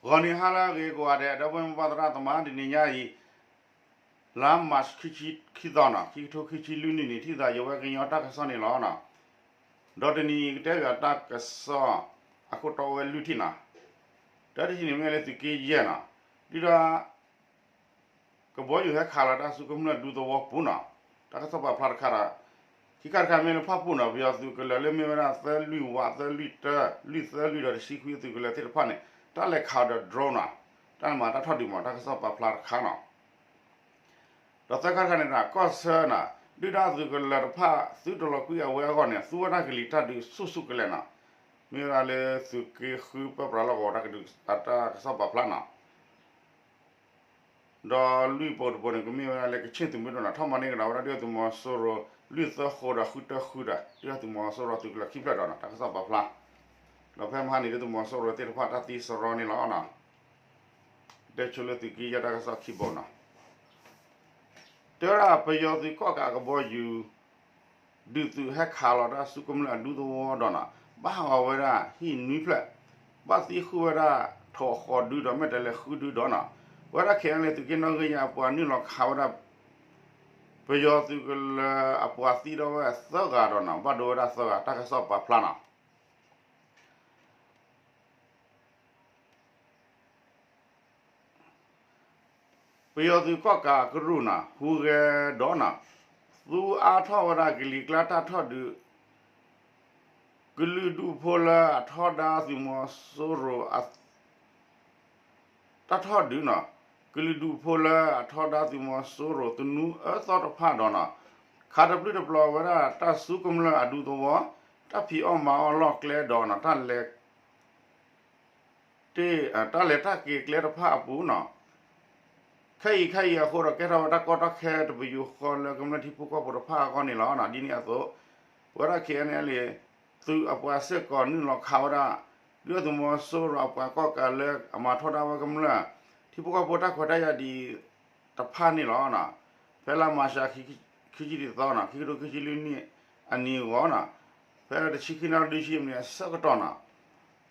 ဂီၤနံၤဟါလၢအဂ့ၤကိးဂၤဒဲး ဒီပုၢ်ဝဲၢ်မိၢ်ပၢ်သရၣ်သမါ တနံၤညါအံၤ လါမၢ်ၡး ခံဆံခံသီနီၤ ခံကထိခံဆံလွံၢ်နံၣ်န့ၣ် ထံၣ်သးယဝဲကညီတၢ်ကစီၣ်န့ၣ်လီၤ. ဒီးတနံၤအံၤကတဲဘၣ်တၢ်ကစီၣ် အခိၣ်တီဝဲလွံၢ်ထံၣ်နီၤ. တၢတထံၣ်န့ၣ်မ့ၢ်လၢသုးက့ယဲၢ်နီၤ, ဒုၣ်ဒါ ကဘီယူၤဟဲခးလီၤတၢ်စုကမျၢၢ်ဒူသဝီပူၤနီၤ, တၢ်ကစီၣ်ပာ်ဖျါတခါဒီး ခံခါတခါမ့ၢ်လၢဖၣ်ပူၣ်နီၤ ပယီၤသုးကလၢၤလၢမ့ၢ်ဝဲဒၣ်သၢလွံၢ်ဝး သၢလွံၢ်တၢ လွံၢ်သၢလွံၢ်ဒီးတဆံခွံအသုးကလၢၤသ့ၣ်တဖၣ်န့ၣ် တၢ်လဲၤခးဒီး drone နီၤ, တၢ်မၤတၢ်ထီၣ်ဒုးမး တၢ်ကစီၣ်ပာ်ဖျါတခါနီၤ. ဒီးသၢခါတခါန့ၣ်ဒီး ကီၢ်ဆၢနီၤ ဒုၣ်ဒါသုးကလၢၤတဖၣ် သုတလီၤကွံာ်အဝဲအဂီၢ်န့ၣ် သူဝဲဒၣ်ကလံၤတၢ်ဒုးဆူၣ်ဆူၣ်ကလဲာ်နီၤ, မ့ၢ်ဝဲဒၣ်လၢသုးက့ဃုပၢပြးလီၢ်ကဝီၤတၢ်ကစီၣ်ပာ်ဖျါနီၤ. ဒီးလွံၢ်ပိၤတပိၤန့ၣ် ကမ့ၢ်ဝဲဒၣ်လၢကဆ့ၣ်သုးမုၢ်ဒိၣ်နီၤ ထီၣ်မၤန့ၢ်ကဒီးဝဲဒၣ်ဒုၣ်ဒါသုးမီၤစိရိၤ လွံၢ်သၢဃိးဒီးဃုတၢဃုဒီး ဒုၣ်ဒါသုးမီၤစိရိၤသုးကလၢၤခံဖျၢၣ်ဒီးနီၤ တၢ်ကစီၣ်ပာ်ဖျါ. ဒီးဖဲမဟါန့ၣ် ဒုၣ်ဒါသုးမီၤစိရိၤသ့ၣ်တဖၣ်တၢ်သံစရီန့ၣ်လီၤ. တဲဆိလၢသုးက့ယဲၢ်တၢ်ကစီၣ်ခံဘိနီၤ တဲဝဲဒၣ်ပယီၤသုးကီၣ်ကးအကဘီယူၤ ဒုးသုးဟဲခးလီၤတၢ်စုကမျၢၢ်အဒူသဝီဒီးနီၤ ဘၣ်ဟးဂီၤဝဲဒၣ်ဟံၣ်နွံဖျၢၣ်, ဘၣ်သံဃုာ်ဝဲဒၣ်ထိၣ်ဃီၤဒုဒီးမ့ၢ်တဲလဲၤဃုဒုဒီးနီၤ, ပဝဲဒၣ် ခဲအံၤန့ၣ် သုးက့နီၣ်ဂံၢ်ယဲၢ်အပှၤနုာ်လီၤခးဝဲဒၣ် ပယီၤသုးကလၢၤအပှၤသံဒီးဝဲသၢဂၤဒီးနီၤ ဘၣ်ဒိဝဲဒၣ်သၢဂၤ တၢ်ကစီၣ်ပာ်ဖျါနီၤ. ပယီၤသုးကီၣ်ကးအကရူၢ်နီၤ ဟူးဂဲၤဒီးနီၤ သူအါထီၣ်ဝဲဒၣ်ကလံၤကျါတၢ်ထီၣ်ဒုး ကလုာ်ဒူၣ်ဖိလၢအထီဒါသုးမီၤစိရိၤ တၢ်ထီၣ်ဒုးနီၤ ကလုာ်ဒူၣ်ဖိလၢအထီဒါသုးမီၤစိရိၤသနူအၢသီတဖၣ်ဒီးနီၤ ခးတပျုၢ်တပျီၤဝဲဒၣ်တၢ်စုကမျၢၢ်အဒူသဝီ တၢ်ဖံးအီၣ်မၤအီၣ်လီၢ်ကျဲဒီးနီၤ တၢ်လဲၤ တၢ်လဲၤတၢ်က့ၤကျဲတဖၣ်အပူၤနီၤ ခဲအံၤခဲအံၤအဃိဒီး ကဲထီၣ်ဝဲတၢ်ကီတၢ်ခဲတပယူာ်ဃီလၢကမျၢၢ်ထံဖိကီၢ်ဖိတဖၣ်အဂီၢ်န့ၣ်လီၤ. ဒ်န့ၣ်အသိး ပဝဲဒၣ် ခဲအံၤန့ၣ် သုးအပှၤစ့ၢ်ကီးနုာ်လီၤခးဝဲဒၣ် ဒုၣ်ဒါသုးမီၤစိရိၤအပှၤကီၣ်ကးလၢအမၤထီဒါဝဲကမျၢၢ် ထံဖိကီၢ်ဖိတၢ်ခွဲးတၢ်ယာ်ဒ်အံၤတဖၣ်န့ၣ်လီၤ. ဖဲလါမၢ်ၡး ခံဆံတသီနီၤ ခံကထိခံဆံလွံၢ်နံၣ်အနံၤအဂီၢ်နီၤ ဖဲတဆံခံနၣ်ရံၣ်ဒုဆံမံးနံးအဆၢကတီၢ်နီၤ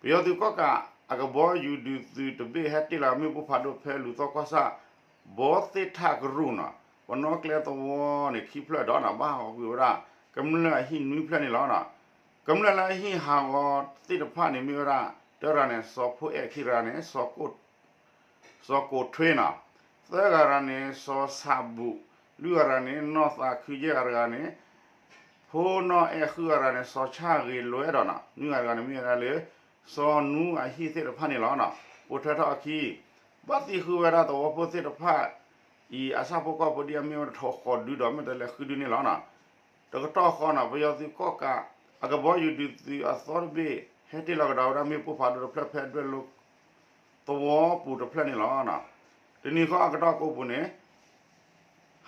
ပယီၤသုးကီၣ်ကးအကဘီယူၤဒုးသုးတဘ့ၣ်ဟဲတ့ၢ်လီၤမ့ၣ်ပိၢ်ဖးဒိၣ်ဖဲလူၤသီကွၢ်ဆၣ် ဘီသ့ၣ်ထၣ်ကရူၢ်နီၤ ပနီၣ်ကျဲသဝီန့ၣ်ခံဖျၢၣ်ဒီးနီၤ ဘၣ်ဟးဂီၤကွံာ်ဝဲဒၣ် ကမျၢၢ်အဟံၣ်နွံဖျၢၣ်န့ၣ်လီၤ. ကမျၢၢ်လၢအဟံၣ်ဟးဂီၤသ့ၣ်တဖၣ်န့ၣ်မ့ၢ်ဝဲဒၣ် တဂၤန့ၣ် စီၤဖိအဲၣ် ခံဂၤန့ၣ် စီၤကိးထွ့နီၤ သၢဂၤတဂၤန့ၣ် စီၤဆၣ်ဘူၣ် လွံၢ်ဂၤတဂၤန့ၣ် နီၢ်သးခု ယဲၢ်ဂၤတဂၤန့ၣ် ဖိနီၢ်အဲၣ် ဃုဂၤတဂၤန့ၣ် စီၤဆၣ်ဂ့ၤလွဲဒီးနီၤ နွံဂၤတဂၤန့ၣ်မ့ၢ်ဝဲဒၣ်လၢ စီၤနူအဟံၣ်သ့ၣ်တဖၣ်န့ၣ်လီၤ. ပိာ်ထွဲထီၣ်အခံ ဘၣ်သံဃုာ်ဝဲဒၣ်သဝီဖိသ့ၣ်တဖၣ်အံၤ အဆၣ်ဖိကီၢ်ဖိဒ်အမ့ၢ်ဝဲဒၣ်ထိၣ်ဃီၤဒုဒီးမ့ၢ်တဲလဲၤဃုဒုန့ၣ်လီၤ. တကတီၢ်ဃီနီၤ ပယီၤသုးကီၣ်ကး အကဘီယူၤဒုးသုးအသီတဘ့ၣ် ဟဲတ့ၢ်လီၤကဒီးဝဲဒၣ်မ့ၣ်ပိၢ်ဖးဒိၣ်တဖျၢၣ်ဖဲဒွဲၣ်လိၤသဝီပူၤတဖျၢၣ်န့ၣ်လီၤ. တနံၤဃီအကတီၢ်ကိးပူၤန့ၣ်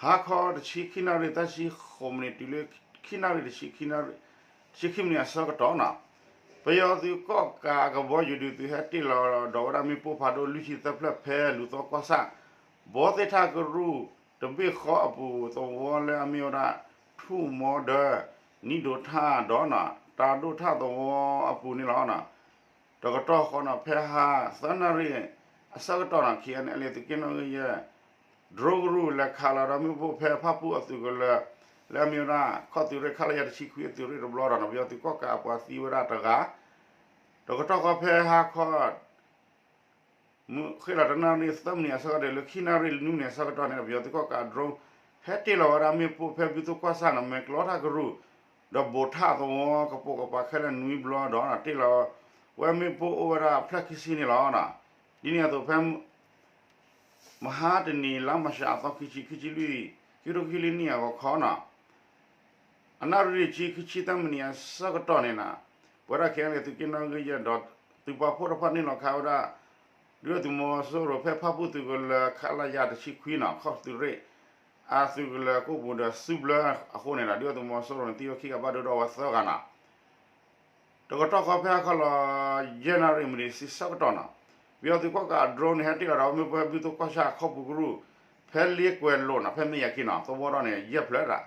ဟါခီတဆံခံနၣ်ရံၣ်သၢဆံဃိးမံးနံးတုၤလၢ ခံနၣ်ရံၣ်တဆံခံမံးနံးအဆၢကတီၢ်နီၤ ပယီၤသုးကီၣ်ကးအကဘီယူၤဒုးသုးဟဲတ့ၢ်လီၤဒီးဝဲဒၣ်မ့ၣ်ပိၢ်ဖးဒိၣ်လွံၢ်ဆံသၢဖျၢၣ်ဖဲလူၤသီကွၢ်ဆၣ် ဘီသ့ၣ်ထၣ်ကရူၢ်တဘ့ၣ်ဃီအပူၤသဝီလၢအမ့ၢ်ဝဲဒၣ် ထူၣ်မီဒၢ နံၣ်ဒိးထၣ်ဒီးနီၤ တၢ်ဒိၣ်ထၣ်သဝီအပူၤန့ၣ်လီၤ. တကတီၢ်ဃီနီၤ ဖဲဟါသၢနၣ်ရံၣ်အဆၢကတီၢ်နီၤ ခဲအံၤန့ၣ် သုးက့နီၣ်ဂံၢ်ယဲၢ် drone ကရူၢ်လဲၤခးလီၤဒီးမ့ၣ်ပိၢ်ဖဲဖၣ်ပူၣ်အသုးကလၢၤ လၢအမ့ၢ်ဝဲဒၣ် ခီၣ်သုးရ့ၣ် ခလရ တဆံခွံအသုးရ့ၣ်တဘျီဒီးနီၤ ပယီၤသုးကီၣ်ကးအပှၤသံဝဲဒၣ်တဂၤ တကတီၢ်ဃီဖဲဟါခီ မုၢ်ဃ့လီၤတနၣ်ရံၣ်သၢမံးနံးအဆၢကတီၢ်ဒီး လၢခံနၣ်ရံၣ်နွံမံးနံးအဆၢကတီၢ်န့ၣ် ပယီၤသုးကီၣ်ကး drone ဟဲတ့ၢ်လီၤဝဲဒၣ်မ့ၣ်ပိၢ်ဖဲဘုသိၣ်ကွၢ်ဆၣ်နီၤ မဲာ်ကျီထၣ်ကရူၢ် ဒီးဘိးထၣ်သဝီကပိာ်ကပၤခဲလၢာ်နွံဘျီဒီးနီၤ တ့ၢ်လီၤဝဲမ့ၣ်ပိၢ်အိၣ်ဝဲဒၣ်ဖျၢၣ်ခံဆံန့ၣ်လီၤ. ဒ်န့ၣ်အသိးဖဲ မဟါတနံၤ လါမၢ်ၡး အသီခံဆံ ခံဆံလွံၢ် ခံကထိခံဆံလွံၢ်နံၣ်အဂီၤခီနီၤ အနၣ်ရံၣ်တဆံ ခံဆံသၢမံးနံးအဆၢကတီၢ်န့ၣ်နီၤ ပဝဲဒၣ် ခဲအံၤန့ၣ် သုးက့နီၣ်ဂံၢ်ယဲၢ်ဒီး သုးပာ်ဖှိၣ်တဖၣ်နုာ်လီၤခးဝဲဒၣ် ဒုၣ်ဒါသုးမီၤစိရိၤဖဲဖၣ်ပူၣ်သုးကလၢၤ ခလရ တဆံခွံနီၤ ခီၣ်သုးရ့ၣ် အသုးကလၢၤကိးပူၤဒီးစုဘျၢအဃိန့ၣ်ဒီး ဒုၣ်ဒါသုးမီၤစိရိၤန့ၣ် သံဝဲခံဂၤဘၣ်ဒိဒီးဝဲသၢဂၤနီၤ တကတီၢ်ဃီဖဲဟါခီလီၤ ယဲၢ်နၣ်ရံၣ်မံးနံးဆံဆၢကတီၢ်နီၤ ပယီၤသုးကီၣ်ကးအ drone န့ၣ် ဟဲတ့ၢ်လီၤဒီးမ့ၣ်ပိၢ်ဖဲဘုသိၣ်ကွၢ်ဆၣ်ခီပူၤကရူၢ် ဖဲလ့ကွဲၤလိၤနီၤ ဖဲမ့ၢ်ယၤခံနီၤ သဝီဒီးန့ၣ် ယဲၢ်ဖျၢၣ်ဒၣ်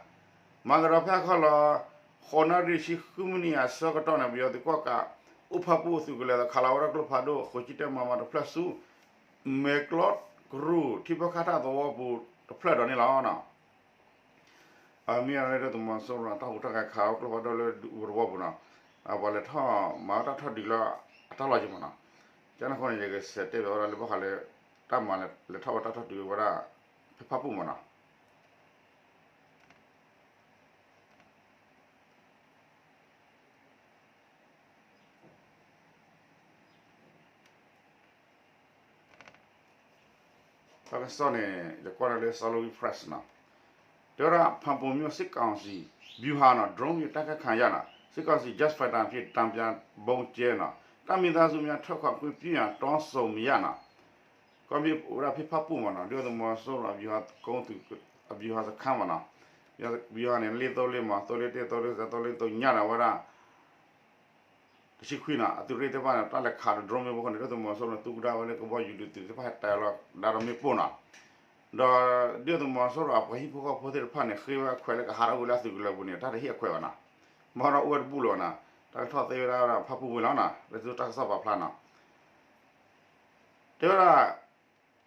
မၤကဒီးဖဲဟါခီလီၤ ဃိးနၣ်ရံၣ်ဆံဃုမံးနံးအဆၢကတီၢ်န့ၣ် ပယီၤသုးကီၣ်ကး အိၣ်ဖၣ်ပူၣ်အသုးကလၢၤ ခးလီၤဝဲဒၣ်ကျိဖးဒိၣ် ဃိးဆံတၢ မမ တဖျၢၣ်ဆူ မဲာ်ကျီကရူၢ် ထံပၢၢ်ခါထၣ်သဝီပူၤတဖျၢၣ်ဒီးန့ၣ်လီၤ. အမ့ၢ်အလၢဒုၣ်ဒါသုးမီၤစိရိၤအတၢ်ဟူးတၢ်ဂဲၤခးအီၤကျိဖးဒိၣ်လၢဒူသဝီပူၤနီၤ, ပှၤလဲၤထီၣ်မၤတၢ်ထီၣ်ဒုးလၢအတၢ်လီၢ်က့ၤမးနီၤ, ကန့ၣ်အဃိန့ၣ် ယကစံးတဲဘၣ်ဝဲဒၣ်လၢဘၣ်ဃးလၢ တၢ်မၤလဲၤထီၣ်ဝဲတၢ်ထီၣ်ဒုးဝဲဒၣ် ဖဲဖၣ်ပူၣ်မးနီၤ. တၢ်ကစီၣ်န့ၣ် ယကွၢ်လၢ Salween Press နီၤ, တဲဝဲဒၣ် ဖၣ်ပူၣ်မြို့ စစ်ကောင်စီ ဗျူဟာနီၤ ဒြိန်းနဲ့ တိုက်ခိုက်ခံရတယ်, စစ်ကောင်စီ ဂျက်ဖိုက်တာဖြင့် တန်ပြန်ဗုံးကျဲနီၤ, တပ်မိသားစုများ ထွက်ခွာခွင့်ပြုရန် တောင်းဆိုမရနီၤ, ကီၢ်မ့ၢ်ဝဲဒၣ်ဖဲဖၣ်ပူၣ်မးနီၤ, ဒုၣ်ဒါသုးမီၤစိရိၤအ ဗျူဟာကုန်း အ ဗျူဟာစခန်းမးနီၤ, ဗျူဟာန့ၣ် လေးသုံးလေးမး သုံးလေးတစ် သုံးလေးဆယ် သုံးလေးသုံးညါဒီးဝဲဒၣ် တဆံခွံနီၤ အသုးရ့ၣ်သ့ၣ်တဖၣ်န့ၣ် တၢ်လဲၤခးဒီး drone မ့ၣ်ပိၢ်အဃိန့ၣ် ဒုၣ်ဒါသုးမီၤစိရိၤန့ၣ် သူကဒါဝဲလၢကဘီယူၤဒုးသုးသ့ၣ်တဖၣ်ဟဲတဲလီၤဒါဒီးမ့ၣ်ပိၢ်နီၤ, ဒီးဒုၣ်ဒါသုးမီၤစိရိၤအပှၤဟံၣ်ဖိဃီဖိသ့ၣ်တဖၣ်န့ၣ် ဃ့ဝဲအခွဲးလၢကဟးထီၣ်ကွံာ်လၢအသုးကလၢၤပူၤန့ၣ် တၢ်တဟ့ၣ်အခွဲးဘၣ်နီၤ, မ့ၢ်ဒီးအိၣ်ဝဲတဘူၣ်လၢၤဘၣ်နီၤ, တၢ်ကထီၣ်သ့ဝဲဒၣ်ဖၣ်ပူၣ်ဝ့ၢ်လီၤနီၤ, လၢသုတၢ်ကစီၣ်ပာ်ဖျါနီၤ တဲဝဲဒၣ်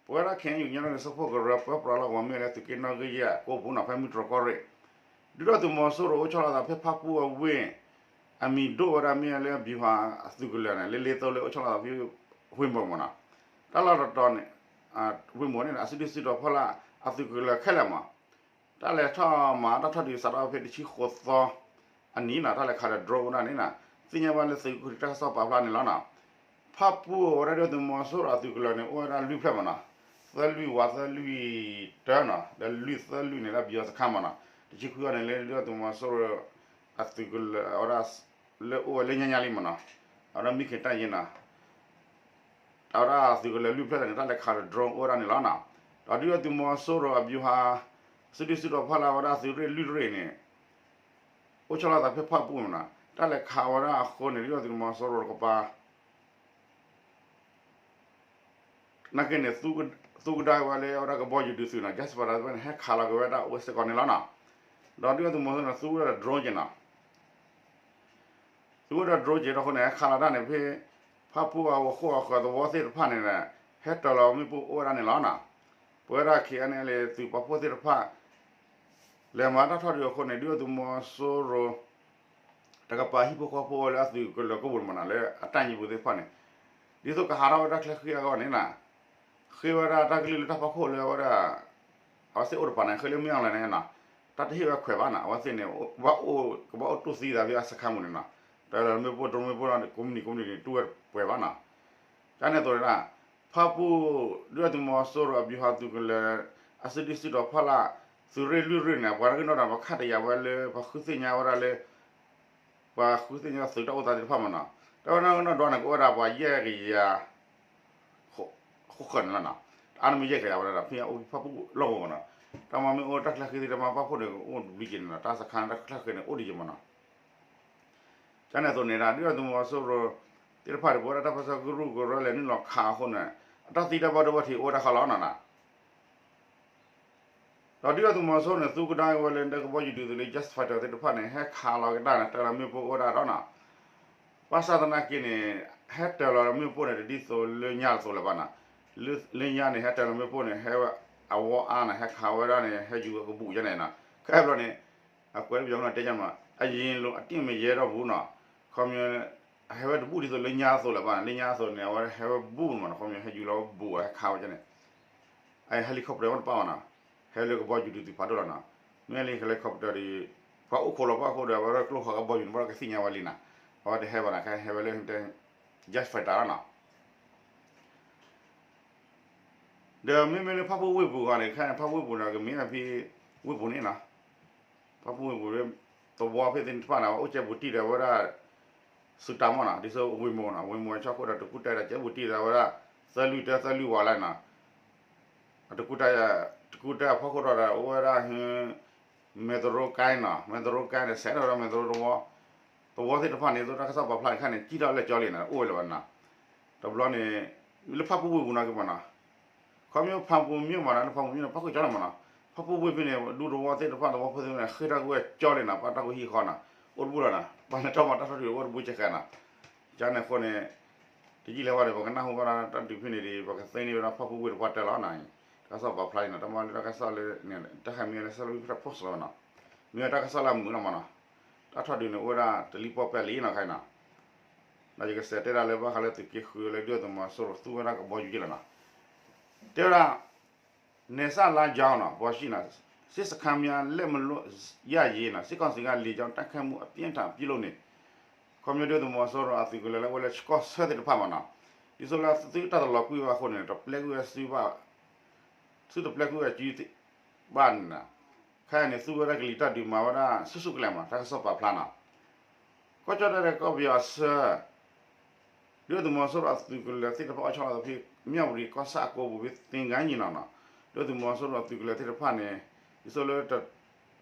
ပဝဲဒၣ် ခဲအံၤ ကညီဒီကလုာ်စၢဖှိၣ်ကရၢ ပၢပြးလီၤကဝီၤမ့ၢ်လၢသုးက့နီၣ်ဂံၢ်ယဲၢ်ကိးပူၤနီၤ ဖဲမုၢ်တြီၢ်ကီၢ်ရ့ၣ်, ဒုၣ်ဒါသုးမီၤစိရိၤအိၣ်ဆီလီၤသးဖဲဖၣ်ပူၣ်အဝ့ၢ် အမံၤဒိၣ်ဝဲဒၣ်မ့ၢ်လၢ ဗျူဟာ အသုးကလၢၤန့ၣ် လၢလ့သိလၢအိၣ်ဆီလီၤသးဖဲဝ့ၢ်မီၢ်မးနီၤ, တၢ်လီၢ်တတီၤန့ၣ် ဝ့ၢ်မီၢ်န့ၣ် အစုဒုၣ်စုတီၤဖီလာ်အသုးကလၢၤခဲလၢာ်မး တၢ်လဲၤထီၣ်မၤတၢ်ထီၣ်ဒုးစးထီၣ်ဖဲတဆံဃိးသီအနံၤနီၤ တၢ်လဲၤခးဒီး drone ဝဲဒၣ်န့ၣ်နီၤ, သ့ၣ်ညါဘၣ်လၢသုးက့တၢ်ကစီၣ်ပာ်ဖျါန့ၣ်လီၤနီၤ, ဖၣ်ပူၣ်ဝဲဒၣ်ဒုၣ်ဒါသုးမီၤစိရိၤအသုးကလၢၤန့ၣ် အိၣ်ဝဲဒၣ်လွံၢ်ဖျၢၣ်မးနီၤ, သၢလွံၢ်ဝးသၢလွံၢ်တၢနီၤ ဒီးလွံၢ်သၢလွံၢ်န့ၣ်လၢ ဗျူဟာစခန်းမးနီၤ, တဆံခွံအီၤန့ၣ်လၢဒုၣ်ဒါသုးမီၤစိရိၤအသုးကလၢၤဝဲဒၣ် လၢအိၣ်ဝဲလၢညါညါလံမးနီၤ, အဝဲဒၣ်မံခ့ၤတၢ်ယ့နီၤ အဝဲဒၣ်သုးကလၢၤလွံၢ်ဖျၢၣ်န့ၣ် တၢ်လဲၤခးဒီး drone အိၣ်ဝဲဒၣ်န့ၣ်လီၤနီၤ, ဒီးဒုၣ်ဒါသုးမီၤစိရိၤအ ဗျူဟာ စုဒုၣ်စုတီၤဖီလာ်ဝဲဒၣ်သုးရ့ၣ်လွံၢ်ရ့ၣ်န့ၣ် အိၣ်ဆီလီၤသးဖဲဖၣ်ပူၣ်မးနီၤ, တၢ်လဲၤခးဝဲဒၣ်အဃိန့ၣ် ဒုၣ်ဒါသုးမီၤစိရိၤတကပၤ နာ်က့န့ၣ် သူကဒါဝဲလၢအဝဲဒၣ်ကဘီယူၤဒုးသုးနီၤ jet fighter တဖၣ်န့ၣ် ဟဲခးလီၤက့ၤဝဲဒၣ်အိၣ်စ့ၢ်ကီးန့ၣ်လီၤနီၤ, ဒီးဒုၣ်ဒါသုးမီၤစိရိၤန့ၣ် သူဝဲဒၣ် drone က့ၤနီၤ သူဝဲဒၣ် drone က့ၤဒီးအဃိန့ၣ် ဟဲခးလီၤတၢ်န့ၣ်ဖဲ ဖၣ်ပူၣ်အဃိအဃၢၤသဝီသ့ၣ်တဖၣ်န့ၣ် ဟဲတၢၤလီၤမ့ၣ်ပိၢ်အိၣ်ဝဲဒၣ်န့ၣ်လီၤနီၤ, ပဝဲဒၣ် ခဲအံၤန့ၣ် သုးပာ်ဖှိၣ်သ့ၣ်တဖၣ် လဲၤမၤတၢ်ထီၣ်ဒုးအဃိန့ၣ် ဒုၣ်ဒါသုးမီၤစိရိၤ တကပၤဟံၣ်ဖိဃီဖိလၢအသုးကလၢၤကိးပူၤမးနီၤ လၢအတၢ်ညံပူၤသ့ၣ်တဖၣ်န့ၣ် ဒ်သိးကဟးထီၣ်ဝဲတၢ်ချၢဃံအဂီၢ်န့ၣ်နီၤ ဃ့ဝဲဒၣ်တၢ်ကလုၢ်လၢတၢ်ဖီခိၣ်လၢအဝဲဒၣ် အဝဲသ့ၣ်အိၣ်တပၤန့ၣ် ဃ့လၢမ့ၢ်အီၤလဲၣ်န့ၣ်နီၤ တၢ်တဟ့ၣ်ဝဲခွဲးဘၣ်နီၤ အဝဲသ့ၣ်န့ၣ် ကဘၣ်အိၣ် ကဘၣ်အိၣ်တူၢ်သံသးဖဲအစခန်းပူၤန့ၣ်နီၤ တၢ်လၢမ့ၣ်ပိၢ် drone မ့ၣ်ပိၢ် ကိးမုၢ်နံၤကိးမုၢ်နံၤန့ၣ် တူၢ်ဝဲပှဲၤဘၣ်နီၤ ကန့ၣ်အသိးန့ၣ် ဖၣ်ပူၣ် ဒုၣ်ဒါသုးမီၤစိရိၤအ ဗျူဟာ သုးကလၢၤ အစုဒုၣ်စုတီၤဖီလာ် သုးရ့ၣ်လွံၢ်ရ့ၣ်န့ၣ် ပှၤတကနီၤဒီး ပှၤခးတယာ်ဝဲလၢ ပှၤဃုသ့ၣ်ညါဝဲဒၣ်လၢ ပှၤဃုသ့ၣ်ညါသုးတၢ်အိၣ်သးသ့ၣ်တဖၣ်မးနီၤ တၢ်ဝဲဒၣ်ကနီၤဒွးန့ၣ် ကအိၣ်ဝဲဒၣ်ပှၤယဲၢ်ကယၤ ဃိးဃၢၤန့ၣ်လီၤနီၤ အါန့ၣ်မ့ၢ်ယဲၢ်ကယၤဝဲဒၣ် ဖဲအိၣ်ဖၣ်ပူၣ်လီၢ်ကဝီၤမးနီၤ တၢ်မၤမ့ၢ်အိၣ်တၢ်ချၢဃံသ့ၣ်တဖၣ် ဖၣ်ပူၣ်န့ၣ် အိၣ်တဘျုးက့ၤန့ၣ်နီၤ တၢ်စခန်းတၢ်ချၢဃံန့ၣ် အိၣ်ဒံးက့ၤမးနီၤ ကန့ၣ်အသိးန့ၣ် ဒုၣ်ဒါသုးမီၤစိရိၤသ့ၣ်တဖၣ်န့ၣ် ပဝဲဒၣ်တၢ်ပၢဆှၢကရူၢ်ကရၢလဲၤနုာ်လီၤခးအဃိန့ၣ် အတၢ်သံတၢ်ဘၣ်ဒိဘၣ်ထံးအိၣ်ဝဲဒၣ်ဃီလီၤနီၤ ဒီးဒုၣ်ဒါသုးမီၤစိရိၤန့ၣ် သူကဒါဝဲလၢကဘီယူၤဒုးသုးလၢ jet fighter သ့ၣ်တဖၣ်န့ၣ် ဟဲခးလီၤကဒါန့ၣ် တၢ်လီၤမ့ၣ်ပိၢ်အိၣ်ဝဲဒၣ်ဒီးနီၤ ဘၣ်ဆၣ်သနာ်က့န့ၣ် ဟဲတၢၤလီၤမ့ၣ်ပိၢ်န့ၣ် တဒ်သိးလၢညါအသိးလၢၤဘၣ်နီၤ လၢညါန့ၣ် ဟဲတၢၤလီၤမ့ၣ်ပိၢ်န့ၣ် ဟဲဝဲအဝီအါန့ၣ် ဟဲခးဝဲဒၣ်န့ၣ် ဟဲယူၤဝဲကဘူးကန့ၣ်နီၤ ခဲအံၤဘျီန့ၣ် အကွဲးပယီၤကနီၤတဲကမး အရင်လို အတင့်မရဲတော့ဘူးနီၤ ခီပညီ ဟဲဝဲတဘူးဒ်သိးလၢညါအသိးလၢၤဘၣ်နီၤ လၢညါအသိးန့ၣ် အဝဲဟဲဝဲဘူးမးနီၤ ခီပညီ ဟဲယူၤလီၤဝဲဘူး ဟဲခးဝဲကန့ၣ် အ helicopter ဝဲတပၣ်ဘၣ်နီၤ ဟဲလၢကဘီယူၤဒုးသုးဖးဒိၣ်လီၤနီၤ မ့ၢ်လၢ helicopter ဒီး ပှၤအိၣ်ခိးလီၤပှၤအဃိဒီး အဝဲဒၣ်ကျိဃီၤကဘီယူၤန့ၣ် ဘၣ်ဒီးကသ့ၣ်ညါဝဲလံနီၤ အဝဲတဟဲဘၣ်နီၤ ခဲဟဲဝဲလၢ jet fighter လီၤနီၤ ဒီးမ့မ့ၢ်လၢဖၣ်ပူၣ်ဝ့ၢ်ပူၤဂီၢ်န့ၣ် ခဲအံၤဖၣ်ပူၣ်ဝ့ၢ်ပူၤန့ၣ် ကမ့ၢ်ဖဲဝ့ၢ်ပူၤန့ၣ်နီၤ ဖၣ်ပူၣ်ဝ့ၢ်ပူၤ သဝီဖဲသ့ၣ်တဖၣ်န့ၣ် အဝဲအိၣ်ကဲပူၤတံၢ်ဒီးဝဲဒၣ် စူၤတၢ်မီၢ်နီၤ ဒ်သိးဝ့ၢ်မိၢ်နီၤ ဝ့ၢ်မိၢ်အဆၢခိၣ်ဒီးတကူၣ်တၢ်ဒီးကဲပူၤတံၢ်ဒီးဝဲဒၣ် သၢလွံၢ်တၢ သၢလွံၢ်ဝးလၢနီၤ တကူၣ်တၢ် တကူၣ်တၢ်အဖီခိၣ်ဒီး အိၣ်ဝဲဒၣ် မဲၣ်သရိကါနီၤ မဲၣ်သရိကါန့ၣ် ဆဲးထီၣ်ဝဲဒၣ်မဲၣ်သရိသဝီ သဝီသ့ၣ်တဖၣ်န့ၣ် သိးတၢ်ကစီၣ်ပာ်ဖျါန့ၣ်ခါန့ၣ် ကံၣ်ထီၣ်လၢကၠီလံနီၤ အိၣ်ဝဲလၢၤဘၣ်နီၤ တဘျီန့ၣ် လၢဖၣ်ပူၣ်ဝ့ၢ်ပူၤနီၤက့ၤမးနီၤ ခီဖျိဖၣ်ပူၣ်မ့ၢ်မးနီၤ လၢဖၣ်ပူၣ်မ့ၢ်န့ၣ် ပၣ်ဃုာ်ကၠီလီၤမးနီၤ ဖၣ်ပူၣ်ဝ့ၢ်ဖဲန့ၣ် ဒူသဝီသ့ၣ်တဖၣ် သဝီဖိသ့ၣ်တဖၣ်န့ၣ် ဃ့ၢ်ထီၣ်ကွံာ်ဝဲကၠီလံနီၤ ပၣ်တၢ်ကဟံၣ်ဃီနီၤ အိၣ်တဘူၣ်လီၤနီၤ ပှၤလဲၤထီၣ်မၤတၢ်ထီၣ်ဒုးအိၣ်တဘူၣ်ကဲဃဲနီၤ ကန့ၣ်အဃိန့ၣ် တယံာ်လၢၤဘၣ်ဒီး ပကနၢ်ဟူဘၣ်ဒီးတၢ်ဒုးဖဲန့ၣ်ဒီး ပကသ့န့ၢ်ဝဲဒၣ်ဖၣ်ပူၣ်ဝ့ၢ်တပှၢ်တၢၢ်လီၤနီၤ. တၢ်ကစီၣ်ပာ်ဖျါလံနီၤ, တၢ်မၤလၢတၢ်ကစီၣ်လၢ တၢ်ခါမ့ၢ်လၢ Salween Press Post လီၤနီၤ. မ့ၢ်ဝဲတၢ်ကစီၣ်လၢအမုာ်လီၤမးနီၤ. တၢ်ထီၣ်ဒုးန့ၣ် အိၣ်ဝဲဒၣ်တလံၣ်ပီၢ်ပဲာ်လံနီၤခါအံၤနီၤ. ဒီးယကစးတဲဒၣ်လၢဘၣ်ဃးလၢသုးက့ဃုလၢဒုၣ်ဒါသုးမီၤစိရိၤသူဝဲဒၣ်ကဘီယူၤက့လီၤနီၤ. တဲဝဲဒၣ် နယ်စပ်လမ်းကြောင်းနီၤ ဘီၣ်ရှံနီၤ စစ်စခန်းများ လက်မလွတ်ရရေးနီၤ စစ်ကောင်စီက လေကြောင်းတိုက်ခိုက်မှု အပြင်းအထန်ပြုလုပ်နေ ခီဖျိဒုၣ်ဒါသုးမီၤစိရိၤအသုးကလၢၤလၢအအိၣ်လၢဆှီဆၢသ့ၣ်တဖၣ်မးနီၤ. ဒ်သိးလၢသုတၢ်တလီၤကွံာ်ဘၣ်အဃိန့ၣ် တပျဲကွံာ်ဝဲစုဘၣ် သုတပျဲကွံာ်ဝဲစုဘၣ်န့ၣ်နီၤ. ခဲအံၤန့ၣ် သူဝဲဒၣ်ကလံၤတၢ်ဒုးမၤဝဲဒၣ်ဆူၣ်ဆူၣ်ကလဲာ်မး တၢ်ကစီၣ်ပာ်ဖျါနီၤ. ကီၢ်ကၠီၣ်တဲၣ်ဒီးကီၢ်ပယီၤအဆၢ ဒုၣ်ဒါသုးမီၤစိရိၤအသုးကလၢၤသ့ၣ်တဖၣ်အိၣ်ဆီလီၤသးဖဲ မြဝတီ ကီၢ်ဆၣ်အကိပူၤဖဲသင်္ဃန်းညီနောင်နီၤ. ဒုၣ်ဒါသုးမီၤစိရိၤအသုးကလၢၤသ့ၣ်တဖၣ်န့ၣ် ဒ်သိးလၢ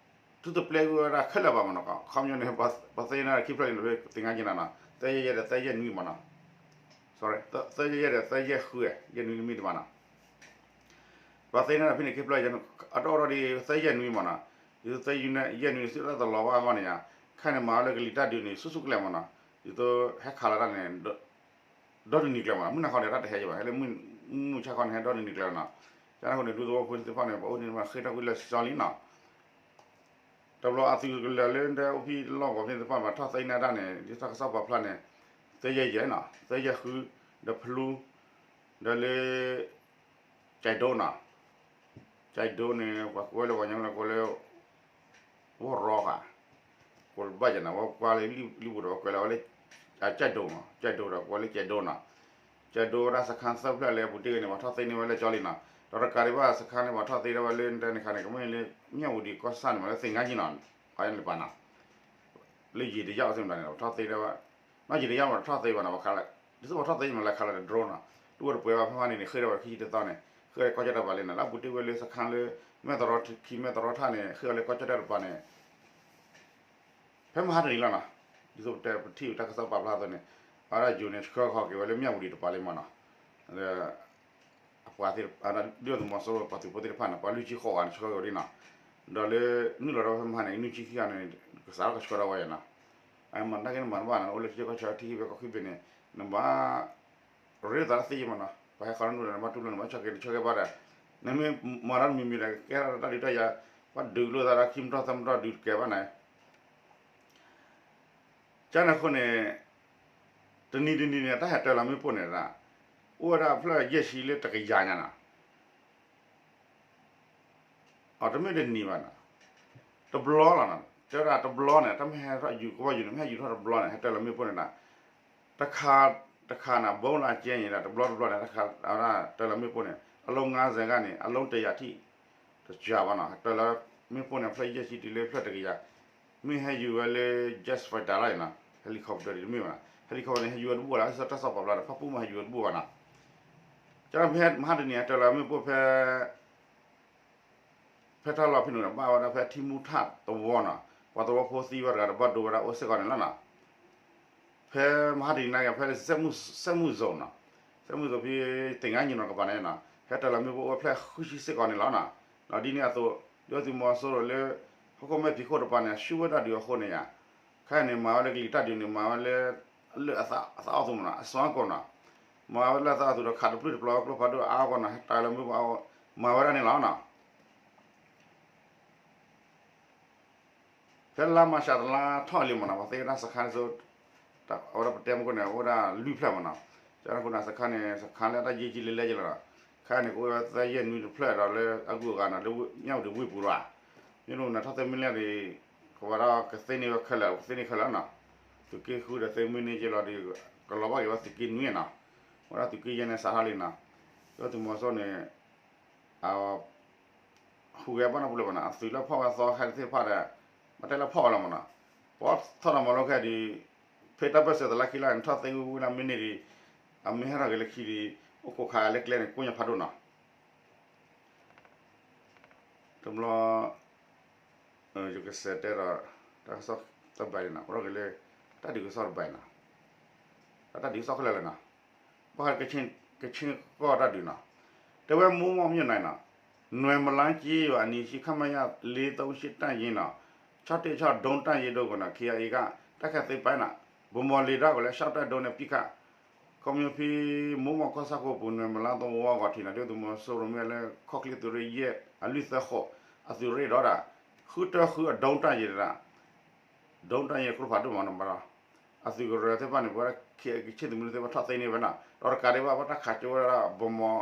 သုတပျဲကွံာ်ဝဲဒၣ်ခဲလၢာ်ဘၣ်မးနီၤ. ခီပညီန့ၣ် ပှၤသ့န့ၢ်ခံဖျၢၣ်လံနီၤ ဖဲသင်္ဃန်းညီနောင်နီၤ သၢယဲၢ်ယဲၢ်ဒီးသၢယဲၢ်နွံမးနီၤ. သၢယဲၢ်ယဲၢ်ဒီးသၢယဲၢ်ဃု ယဲၢ်နွံတမံၤတမးနီၤ. ပှၤသ့န့ၢ်ဖဲန့ၣ်ခံဖျၢၣ် အတအိၣ်ဒီးသၢယဲၢ်နွံမးနီၤ. ဒ်သိးသၢယဲၢ်နွံန့ၣ် သုတၢ်တလီၤဘၣ်အဂီၢ်န့ၣ်ယါ ခဲန့ၣ်မၤဝဲလၢကလံၤတၢ်ဒုးန့ၣ် ဆူၣ်ဆူၣ်ကလဲာ်မးနီၤ. ဒ်သိးဟဲခးလီၤတၢ်န့ၣ် ဒီတနံၤကျၢၤမးနီၤ. မုၢ်နၤခီန့ၣ် တၢ်တဟဲယဘၣ် ဟဲလၢမုၢ်မုၢ်ဆါခီန့ၣ် ဟဲဒီတနံၤကျၢၤနီၤ. ကန့ၣ်အဃိန့ၣ် ဒူသဝီဖိသ့ၣ်တဖၣ်န့ၣ် ပှၤအိၣ်န့ၣ်မးဃ့ၢ်ထီၣ်ကွံာ်လၢာ်စီလံနီၤ. တဘျီအသုးကလၢၤလၢဒဲအိၣ်ဖဲလီၢ်ကဝီၤဖဲန့ၣ်သ့ၣ်တဖၣ် ဘၣ်ထီၣ်သ့န့ၢ်တၢ်န့ၣ် ဒ်တၢ်ကစီၣ်ပာ်ဖျါန့ၣ် သၢယဲၢ်ယဲၢ်နီၤ သၢယဲၢ်ဃု ဒီးဖလူ ဒီးလၢ ကၠဲးဒိနီၤ. ကၠဲးဒိန့ၣ် ပှၤကိးဝဲလၢပှၤကညီလၢကိးလၢ ဝီၢ်ရီဃာ် ကိးဘၣ်ယဲၢ်နီၤ ဝဲကွၢ်လၢလံၣ်ပူၤဒီး ပှၤကွဲးလၢဝဲလၢ ကၠဲးဒိနီၤ ကၠဲးဒိဒီးကိးဝဲလၢကၠဲးဒိနီၤ. ကၠဲးဒိဝဲဒၣ်စခါသၢဖျၢၣ်လၢအပူၤတ့ၢ်ဂ့ၤန့ၣ် ပှၤထီၣ်သ့န့ၢ်ဝဲလၢာ်စီလံနီၤ. ဒီးတကးဒံးဘၣ်စခါန့ၣ် ပှၤထီၣ်သ့ဒၣ်ဝဲလၢတဲန့ၣ်ခါန့ၣ် ကမ့ၢ်လၢ မြဝတီ ကီၢ်ဆၣ်န့ၣ်မး လၢသင်္ဃန်းညီနောင်နီၤ အန့ၣ်ပာ်နီၤ လၢယံာ်တယၢ်အိၣ်သ့ၣ်မတၤန့ၣ် ပှၤထီၣ်သ့ဒၣ်ဝဲ နီၢ်ယံာ်တယၢ်မးတထီၣ်သ့ဘၣ်နီၤ ပှၤခးလၢ ဒ်သိးပှၤထီၣ်သ့မးလၢခးလၢ drone နီၤ တအိၣ်တပှဲၤဘၣ် ဖဲမဟါန့ၣ်န့ၣ် ဃ့ၢ်ထီၣ်ဝဲခံဆံတသီန့ၣ် ဃ့ၢ်လၢကီၢ်ကၠီၣ်တဲၣ်တပၤလံနီၤ လၢအပူၤတ့ၢ်ဝဲလၢစခါလၢ မဲၢ်သရီခံ မဲၢ်သရီထၣ်န့ၣ် ဃ့ၢ်အီၤလၢကီၢ်ကၠီၣ်တဲၣ်တပၤန့ၣ် ဖဲမဟါတနံၤလီၤနီၤ ဒ်သိးပတဲပထံၣ်တၢ်ကစီၣ်ပာ်ဖျါအသိးန့ၣ် အဝဲဒၣ်ယိၤန့ၣ် ဆှၢဃီၤက့ၤဝဲလၢ မြဝတီ တပၤလံမးနီၤ အပှၤသ့ၣ်တဖၣ် ဒုၣ်ဒါသုးမီၤစိရိၤပှၤသုးဖိသ့ၣ်တဖၣ်န့ၣ် ပှၤလွံၢ်ဆံဃိးဂၤန့ၣ် ဆှၢက့ၤဝဲဒၣ်နီၤ ဒီးလၢ နုာ်လီၤဒီးဖဲမဟါန့ၣ် နွံဆံခံဂၤန့ၣ် ကစးထီၣ်ကဆှၢထီၣ်ဝဲယဲၢ်နီၤ အမၤတၢ်က့ၤန့ၣ်မၤတဘၣ်နီၤ အိၣ်လၢကီၢ်ကၠီၣ်တဲၣ်ထံၣ်ဖဲကီၢ်ခံဘ့ၣ်န့ၣ် နဘၣ် ရ့သးတသ့ယဲၢ်မးနီၤ ပှၤဟဲခီနူၢ်ဒီးနဘၣ်တူၢ်လိာ်နဘၣ်ဆီၣ်က့ၤနဆီၣ်က့ၤဘၣ်ဒီး နမ့ၢ်မၤတၢ်တမံၤမံၤဒီး ကဲထီၣ်တၢ်ဒုးတၢ်ယၤ ပှၤဒုးလိာ်သးဒီးခံမထီၣ်သၢမထီၣ်ဒုးတကဲဘၣ်န့ၣ် ကန့ၣ်အဃိန့ၣ် တနံၤတနံၤန့ၣ် တၢ်ဟဲတၢၤလီၤမ့ၣ်ပိၢ်န့ၣ် အိၣ်ဝဲဒၣ်အဖျၢၣ်ယဲၢ်ဆံလၢတကယၤညါနီၤ အတမ့ၢ်တနံၤဘၣ်နီၤ တဘျီလီၤနီၤ တဲဝဲဒၣ်တဘျီန့ၣ် တၢ်မ့ၢ်ဟဲထီၣ်ယူၤကဘီယူၤန့ၣ် မ့ၢ်ဟဲယူၤထီၣ်တဘျီန့ၣ် ဟဲတၢၤလီၤမ့ၣ်ပိၢ်န့ၣ်နီၤ တခါ တခါန့ၣ် ဘိလၢကဲန့ၣ်ဒီး တဘျီတဘျီန့ၣ် တခါ အဝဲဒၣ်တၢၤလီၤမ့ၣ်ပိၢ်န့ၣ် အလုံးငါးဆယ်ဂၤန့ၣ် အလုံးတစ်ရာထိ တစှၤဘၣ်နီၤ တၢၤလီၤမ့ၣ်ပိၢ်န့ၣ် အဖျၢၣ်ယဲၢ်ဆံတုၤလၢဖျၢၣ်တကယၤ မ့ၢ်ဟဲယူၤဝဲလၢ jet fighter လီၤနီၤ helicopter တမ့ၢ်ဘၣ်နီၤ helicopter န့ၣ် ဟဲယူၤဝဲတဘူၣ်ဘၣ်လီၤ ဒ်သိးတၢ်ကစီၣ်ပာ်ဖျါဒီး ဖၣ်ပူၣ်မ့ၢ်ဟဲယူၤဝဲတဘူၣ်ဘၣ်နီၤ ကမဟါတနံၤ တၢၤလီၤမ့ၣ်ပိၢ်ဖဲ ဖဲတၢ်လီၢ်ဖဲန့ၣ်ဒီး ဘၣ်ဝဲဒၣ်ဖဲထံမူထၣ်သဝီနီၤ ပှၤသဝီဖိသံဝဲတဂၤဒီးဘၣ်ဒိဝဲဒၣ်အိၣ်စ့ၢ်ကီးန့ၣ်လီၤနီၤ ဖဲမဟါတနံၤန့ၣ် ဖဲလၢ စက်မှုဇုန်နီၤ စက်မှုဇုန်ဖဲ သင်္ဃန်းညီနောင် ကပၤန့ၣ်နီၤ ဟဲတၢၤလီၤမ့ၣ်ပိၢ်အိၣ်ဝဲဖျၢၣ်ဃုဆံစ့ၢ်ကီးန့ၣ်လီၤနီၤ ဒီးဒ်န့ၣ်အသိး ဒုၣ်ဒါသုးမီၤစိရိၤလၢ ဟီၣ်ခိၣ်မဲာ်ဖံးခိၣ်တပၤန့ၣ် ဆူၣ်ဝဲတၢ်ဒုးအဃိန့ၣ်ယါ ခဲအံၤန့ၣ် မၤဝဲလၢကလံၤတၢ်ဒုးန့ၣ် မၤဝဲလၢ လၢအသးအီၣ်သူမးနီၤ အစွမ်းကုန်နီၤ မၤဝဲလၢအသးအီၣ်သူဒီး ခးတပျုၢ်တပျီၤဝဲကျိဖးဒိၣ်အါအါဂီၢ်နီၤ ဟဲတၢၤလီၤမ့ၣ်ပိၢ် မၤဝဲဒၣ်န့ၣ်လီၤနီၤ ဖဲလါမၢ်ၡးတလါထီၣ်လံမးနီၤ ပှၤသ့ဝဲဒၣ်စခါန့ၣ်ဆိ အဝဲဒၣ်ပတဲမ့ၢ်ခိၣ်န့ၣ် အိၣ်ဝဲဒၣ်လွံၢ်ဖျၢၣ်မးနီၤ ကန့ၣ်အဃိန့ၣ် စခါန့ၣ် စခါလၢအတၢ်ယ့ၢ်ကံလၢလဲက့ၤလီၤနီၤ ခဲအံၤန့ၣ် ကအိၣ်ဝဲသၢယဲၢ်နွံတဖျၢၣ်ဒီးလၢအဂုၤအဂၤနီၤ လၢ မြဝတီ ဝ့ၢ်ပူၤလီၤ မ့ၢ်န့ၣ် ထီၣ်သ့မ့ၢ်လဲၣ်ဒီး ကဝဲဒၣ်ကသ့န့ၢ်ဝဲခဲလၢာ် ကသ့န့ၢ်ခဲလၢာ်နီၤ သုးက့ဃုဒီးသ့မ့ၢ်န့ၢ်က့ၤလီၤဒီး ကလီၤဘၣ်က့ၤဝဲသုးက့နွံနီၤ ဝဲဒၣ်သုးက့ယဲၢ်န့ၣ်စးထီၣ်လံနီၤ ဒုၣ်ဒါသုးမီၤစိရိၤန့ၣ် ဟူးဂဲၤဘၣ်နီတပူၤလၢၤဘၣ်နီၤ အသုးလၢဖီၣ်ဝဲသီခါသ့ၣ်တဖၣ်ဒီး ဘၣ်တဲလၢဖီၣ်ဝဲလီၤမးနီၤ ပှၤထီၣ်ဒီးမၤလိခဲအံၤဒီး ဖဲတၢ်ပၢၢ်ဆၢတလါခံလါန့ၣ် ထီၣ်သ့ဝံၤဝံၤလၢမ့ၢ်န့ၢ်ဒီး အမ့ၢ်ဟဲထီၣ်က့ၤလၢခံဒီး အိၣ်ခိးခးလၢကျဲန့ၣ် ကိညါဖးဒိၣ်နီၤ တဘျီ ယကစးတဲဒီး တၢ်ကစီၣ်တဘၣ်န့ၣ်နီၤ အိၣ်ထီၣ်က့ၤလၢ တၢ်ဒုးကစီၣ်တဘၣ်နီၤ တၢ်ဒုးကစီၣ်ခဲလၢာ်လီၤနီၤ ဘၣ်ဃးကခ့ၣ်ကီၢ်တၢ်ဒုးနီၤ တဲဝဲ မိုးမောက်မြို့နယ်နီၤ နွယ်မလန်းကျေးရွာအနီးရှိ ခမရ လေးသုံးရှစ် တပ်ရင်းနီၤ ခြောက်တစ်ခြောက် ဒုံးတပ်ရင်းတို့ကိုနီၤ KIA က တိုက်ခိုက်သိမ်းပိုက်နီၤ ဗိုလ်မှူးလေတပ်ကိုလည်း လျှောက်တိုက်ဒုံးနဲ့ ပစ်ခတ် ခီဖျိ မိုးမောက် ကီၢ်ဆၣ်ခိၣ်ပူၤ နွယ်မလါသဝီဂီၤထံးနီၤ ဒုၣ်ဒါသုးမီၤစိရိၤမ့ၢ်လၢ ခီၣ်ချ့သုးရ့ၣ်ယဲၢ် အလွံၢ်သၢဃိး အသုးရ့ၣ်ဒီးဒၣ် ဃုတၢဃုအဒုံးတၢ်ယဲၢ်ဒၣ် ဒုံးတၢ်ယဲၢ်ကျိဖးဒိၣ်မးနီၤ ဘၣ်ဒီး အသုးကရၢသ့ၣ်တဖၣ်န့ၣ် ပဝဲဒၣ် ကချ့ၣ်သုးမုၢ်ဒိၣ်သ့ၣ်တဖၣ်ထီၣ်သ့န့ၢ်ဝဲနီၤ ဒီးတကးဒံးဘၣ် ပှၤတၢ်ခးကၠိဝဲဒၣ် ဗိုလ်မှူး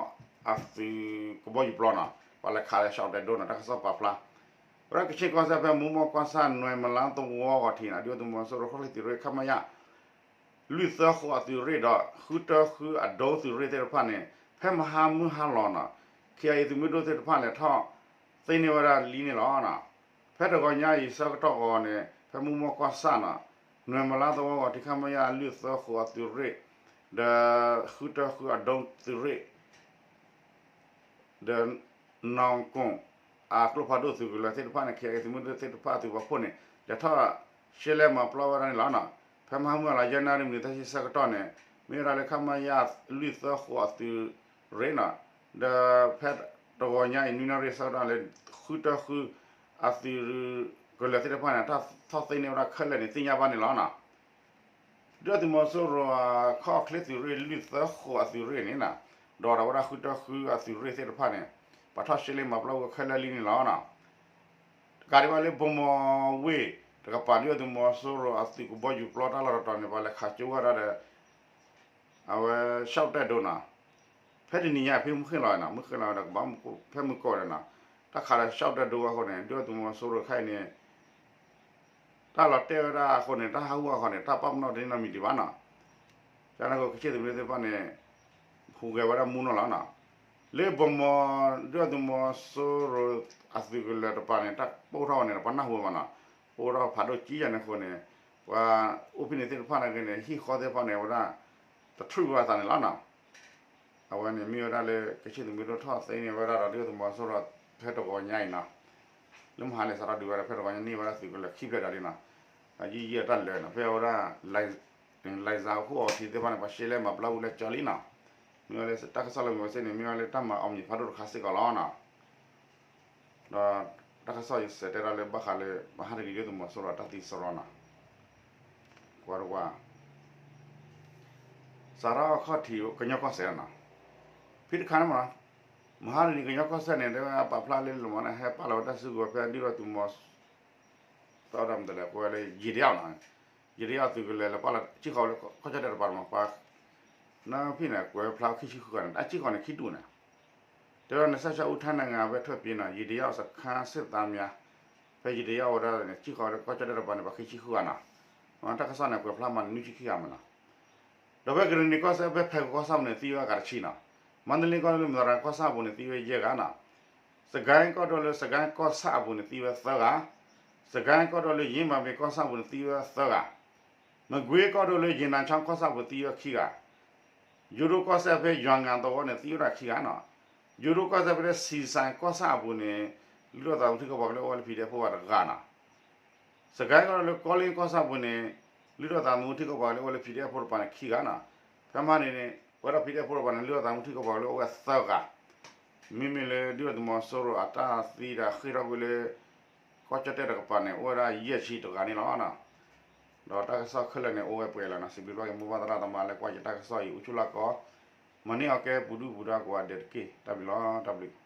အသုးကဘီယူၤပျီနီၤ ပှၤလဲၤခးလၢ လျှောက်တိုက်ဒုံးနီၤ တၢ်ကစီၣ်ပာ်ဖျါ ဝဲဒၣ်ကချ့ၣ်ကီၢ်စဲၣ်ဖဲ မိုးမောက် ကီၢ်ဆၣ် နွယ်မလါသဝီဂီၤထံးနီၤ ဒုၣ်ဒါသုးမီၤစိရိၤ ခီၣ်ချ့သုးရ့ၣ် ခမရ လွံၢ်သၢဃိးအသုးရ့ၣ်ဒီး ဃုတၢဃုအဒုံးသုးရ့ၣ်သ့ၣ်တဖၣ်န့ၣ် ဖဲမဟါမုၢ်ဟါလီၤနီၤ ခ့အံၤသုးမုၢ်ဒိၣ်သ့ၣ်တဖၣ်လဲၤထီၣ် သ့န့ၢ်ဝဲဒၣ်လံန့ၣ်လီၤ. ဖဲတဂီၤညါအံၤဆၢကတီၢ်အဂီၢ်န့ၣ် ဖဲမိုးမောက် ကီၢ်ဆၣ်နီၤ နွယ်မလါသဝီဂီၤထံး ခမရ လွံၢ်သၢဃိးအသုးရ့ၣ် ဒီး ဃုတၢဃုအဒုံးသုးရ့ၣ် ဒီး နီၢ်ကိၣ် အကျိဖးဒိၣ်သုးကလၢၤသ့ၣ်တဖၣ်န့ၣ် ခ့အံၤသုးမုၢ်ဒိၣ်သ့ၣ်တဖၣ်အသုးပာ်ဖှိၣ်န့ၣ် လဲၤထီၣ်ရှဲလဲမၤပျီဝဲဒၣ်န့ၣ်လီၤ. ဖဲမဟါမုၢ်လီၤ ယဲၢ်နၣ်ရံၣ်မံးနံးသၢဆံဆၢကတီၢ်န့ၣ် မ့ၢ်ဝဲဒၣ်လၢ ခမရ လွံၢ်သၢဃိးအသုးရ့ၣ်နီၤ ဒီးဖဲတဂီၤညါအံၤ နွံနၣ်ရံၣ်ဆၢကတီၢ်လၢ ဃုတၢဃု အသုးကလၢၤသ့ၣ်တဖၣ်န့ၣ် ထီၣ်သ့န့ၢ်ဝဲဒၣ်ခဲလၢာ်န့ၣ် သ့ၣ်ညါဘၣ်န့ၣ်လီၤနီၤ. ဒုၣ်ဒါသုးမီၤစိရိၤ ခီၣ်ချ့သုးရ့ၣ် လွံၢ်သၢဃိးအသုးရ့ၣ်န့ၣ်နီၤ ဒီးဒီးဝဲဒၣ်ဃုတၢဃုအသုးရ့ၣ်သ့ၣ်တဖၣ်န့ၣ် ပှၤထီၣ်ရှဲလဲမၤပျီဝဲခဲလၢာ်လံန့ၣ်လီၤနီၤ. တကးဒံးဘၣ်လၢ ဗိုလ်မှူးဝ့ၢ် တကပၤ ဒုၣ်ဒါသုးမီၤစိရိၤအသုးကဘီယူၤပျီတၢ်လီၢ်တတီၤန့ၣ် ပှၤလဲၤခးကၠိဝဲဒၣ်ဒီး အဝဲ လျှောက်တိုက်ဒုံးနီၤ ဖဲတနံၤညါဖဲမုၢ်ဃ့ၢ်လီၤနီၤ မုၢ်ဃ့ၢ်လီၤဒီးကဘၣ် ဖဲမုၢ်ကီၢ်ဒီးနီၤ တၢ်ခးဒီးလျှောက်တိုက်ဒုံးအဃိန့ၣ် ဒုၣ်ဒါသုးမီၤစိရိၤခဲအံၤန့ၣ် တၢ်လီၤတဲာ်ဝဲဒၣ်အဃိန့ၣ် တၢ်ဟးဂူာ်အဃိန့ၣ် တၢ်ပာ်ပနီၣ်တန့ၢ်နီတမံၤဒံးဘၣ်နီၤ. ကန့ၣ်အဃိ ကချ့ၣ်သုးမုၢ်ဒိၣ်သ့ၣ်တဖၣ်န့ၣ် ဟူးဂဲၤဝဲဒၣ်မူနီၢ်လီၤနီၤ. လၢဗိုလ်မှူး ဒုၣ်ဒါသုးမီၤစိရိၤအသုးကလၢၤတကပၤန့ၣ် တၢ်ပိၢ်ထီၣ်ဝဲန့ၣ်ဒီး ပှၤနၢ်ဟူဝဲမးနီၤ ပိၢ်ထီၣ်ဖးဒိၣ်ကံယၤန့ၣ်အဃိန့ၣ် ပှၤအိၣ်ဖဲန့ၣ်သ့ၣ်တဖၣ်န့ၣ်ဂ့ၤန့ၣ် ဟံၣ်ဃီသ့ၣ်တဖၣ်န့ၣ် အဝဲဒၣ် တထူၣ်ဘၣ်အသးန့ၣ်လီၤနီၤ. အဝဲန့ၣ်မ့ၢ်ဝဲဒၣ်လၢ ကချ့ၣ်သုးမုၢ်ဒိၣ်ထီၣ်သ့န့ၢ်ဝဲဒၣ်ဒီး ဒုၣ်ဒါသုးမီၤစိရိၤဖဲတဂီၤညါအံၤနီၤ လၢမဟါန့ၣ် စးထီၣ်ဒုးဝဲဒၣ်ဖဲတဂီၤညါန့ၢ်ဝဲဒၣ်သုးကလၢၤခံဖျၢၣ်ဒီးလံနီၤ ယံာ်ယံာ်အတၢ်လၢာ်နီၤ ဖဲအဝဲဒၣ် လံၤစၢ်အခိၣ်အီၤထံးသ့ၣ်တဖၣ်န့ၣ် ပှၤရှဲလဲမၤပျီဝံၤလၢကၠီလံနီၤ မ့ၢ်ဝဲလၢတၢ်ကစီၣ်လၢမုၢ်ဝဲစ့ၢ်န့ၣ် မ့ၢ်ဝဲလၢတၢ်မၤအီၣ်မံၤဖးဒိၣ်တခါစ့ၢ်ကီးလီၤနီၤ. ဒီးတၢ်ကစီၣ်ယဆဲးတဲဒၣ်လၢဘၣ်ဃးလၢ မဟါတနံၤဒုၣ်ဒါသုးမီၤစိရိၤတၢ်သံစရီနီၤ ကွၢ်တကွၢ် စးထီၣ်ခီၣ်ထံးကညီကီၢ်စဲၣ်နီၤ ဖဲတခါန့ၣ်မး မဟါတနံၤကညီကီၢ်စဲၣ်န့ၣ် တဲဝဲပာ်ဖျါလၢလီၤမးန့ၣ် ဟဲပာ်လီၤဝဲတၢ်စုကဝဲၤဖဲဒုၣ်ဒါသုးမီၤ တၢ်အီၣ်တၢ်မတၤလဲၣ် ကွဲးလၢ ယံာ်တယၢ်နီၤ ယံာ်တယၢ်သုးကလၢၤလၢပာ်လီၤ ကံၣ်ဃီလၢကီၢ်ကၠီၣ်တဲၣ်တကပၤမး ပှၤ နဖံၣ်န့ၣ် ကွဲးဖျါခံဆံဃုဂၤန့ၣ် အကံၣ်ဃီန့ၣ်ခံဒူၣ်န့ၣ် တဲဝဲဒၣ်န့ၣ် စၢ်ဆၢအူထါနၢၤဂၤဝဲထွဲပ့ၤနီၤ ယံာ်တယၢ်စခါစ့ၢ်သးမံၤ ဖဲယံာ်တယၢ်ဝဲဒၣ်န့ၣ် ကံၣ်ဃီလၢကီၢ်ကၠီၣ်တဲၣ်တကပၤန့ၣ် ပှၤခံဆံဃုဂၤနီၤ တၢ်ကစီၣ်န့ၣ် ကွဲးဖျါမးန့ၣ် နွံဆံခံဂၤမးနီၤ ဒီးဖဲကရ့ၣ်နံၤကီၢ်စဲၣ် ဖဲဖဲကီၢ်ဆၣ်ပူၤန့ၣ် သံဝဲအဂၤတဆံနီၤ မါတလ့ကီၢ်ဒိၣ်လၢမသရၤကီၢ်ဆၣ်အပူၤန့ၣ် သံဝဲယဲၢ်ဂၤနီၤ စကဲကီၢ်ဒိၣ်လၢစကဲကီၢ်ဆၣ်အပူၤန့ၣ် သံဝဲသၢဂၤ စကဲကီၢ်ဒိၣ်လၢယ့မၤဘ့ကီၢ်ဆၣ်အပူၤန့ၣ် သံဝဲသၢဂၤ မကွ့ကီၢ်ဒိၣ်လၢယ့နၤခၠီကီၢ်ဆၣ်အပူၤသံဝဲခံဂၤ ယိၤဒိၣ်ကီၢ်စဲၣ်ဖဲယွၤငၤသဝီန့ၣ် သံဝဲဒၣ်ခံဂၤနီၤ ယိၤဒိၣ်ကီၢ်စဲၣ်ဖဲလၢစံၤစဲကီၢ်ဆၣ်အပူၤန့ၣ် လုၢ်ထီၣ်သးသမူထံကီၢ်ပှၤကလုာ်အိၣ်ဝဲလၢ PDF ဖိဘၣ်တဂၤနီၤ စကဲကီၢ်ဒိၣ်လၢကီလ့ကီၢ်ဆၣ်အပူၤန့ၣ် လုၢ်ထီၣ်သးသမူထံကီၢ်ပှၤကလုာ်အိၣ်လၢ PDF ဖိတကပၤန့ၣ်ခံဂၤနီၤ ဖဲမဟါန့ၣ်န့ၣ် ပဝဲဒၣ် PDF ဖိတကပၤန့ၣ် လုၢ်ထီၣ်သးသမူထံကီၢ်ပှၤကလုာ်အိၣ်ဝဲသၢဂၤ မ့မ့ၢ်လၢဒုၣ်ဒါသုးမီၤစိရိၤအတၢ်သံဒီးဃ့ၢ်ထီၣ်ကွံာ်လၢ ကီၢ်ကၠီၣ်တဲၣ်တကပၤန့ၣ် အိၣ်ဝဲဒၣ်ယဲၢ်ဆံတဂၤန့ၣ်လီၤ. ဒီးတၢ်ကစီၣ်ခဲလၢာ်န့ၣ် အိၣ်ဝဲပှဲၤလီၤနီၤ. စံးဘျုးဘၣ်က့ၤမိၢ်ပၢ်သရၣ်သမါလၢကွၢ်ယတၢ်ကစီၣ်အံၤ အိၣ်ဆူၣ်လီၢ်ကီၢ် မၤန့ၢ်အီၤကဲပူၤဒုၣ်ပူၤဒါကိးဂၤဒဲးတက့ၢ်. တၢ်ဘျုးလီၤ. တၢ်ဘျုး